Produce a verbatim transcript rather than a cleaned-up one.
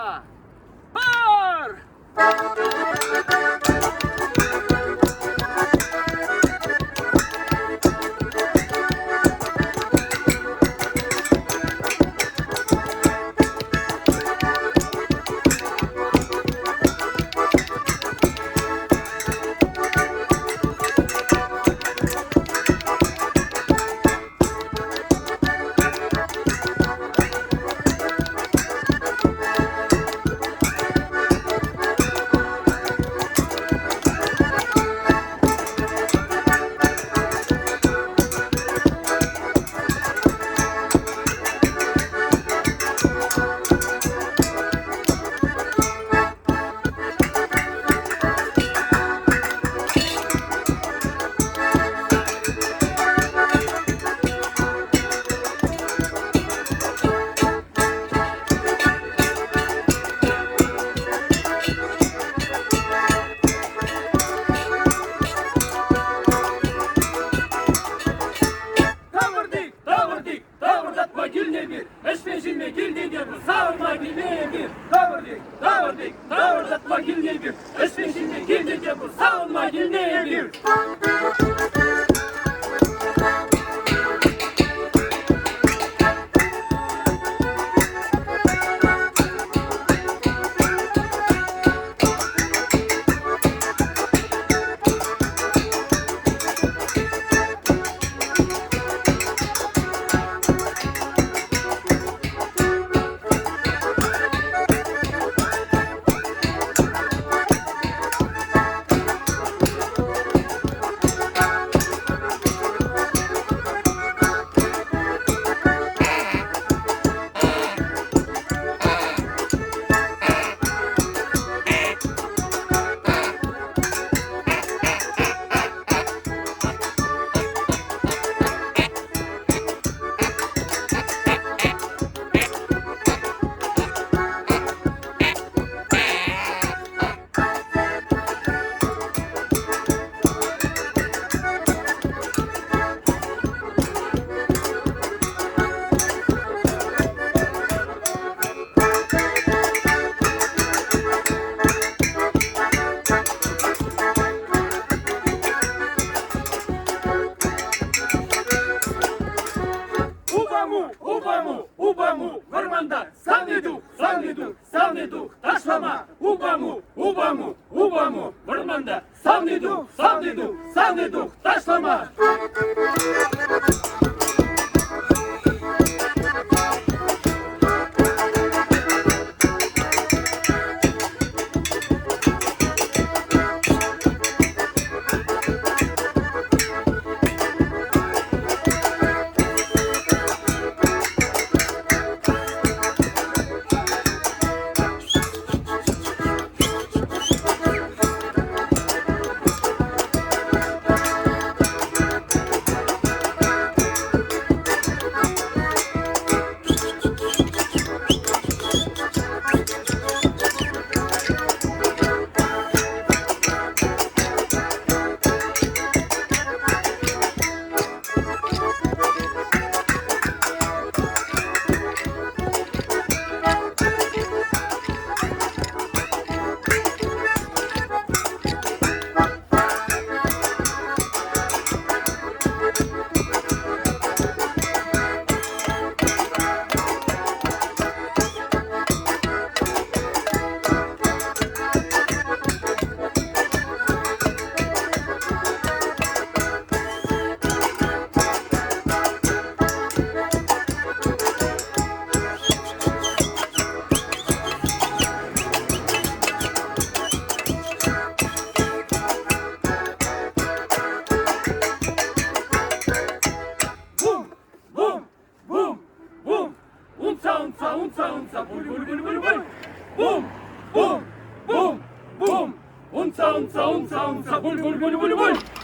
بار! داغرىدىك، داغرىدىك، داغرىداتما گۈلنى بىر، ئۆچ پېشىمنى گۈلنى بىر، ساغىنما گۈلنى بىر. داغرىدىك، داغرىدىك، داغرىداتما گۈلنى بىر، ئۆچ پېشىمنى گۈلنى بىر، ساغىنما گۈلنى بىر. ئۇبامۇ، ئۇبامۇ، ئۇبامۇ، ئورماندا ساۋنىدۇ، ساۋنىدۇ، ساۋنىدۇ، تاشلاما. ئۇبامۇ، ئۇبامۇ، ئۇبامۇ، ئورماندا ساۋنىدۇ، ساۋنىدۇ، ساۋنىدۇ، تاشلاما. بۇم، بۇم، بۇم، بۇم. ئۇنسا، ئۇنسا، ئۇنسا، ئۇنسا، بۇل، بۇل، بۇل، بۇل، بۇل. بۇم، بۇم، بۇم، بۇم. ئۇنسا، ئۇنسا، ئۇنسا، ئۇنسا، بۇل، بۇل، بۇل، بۇل، بۇل.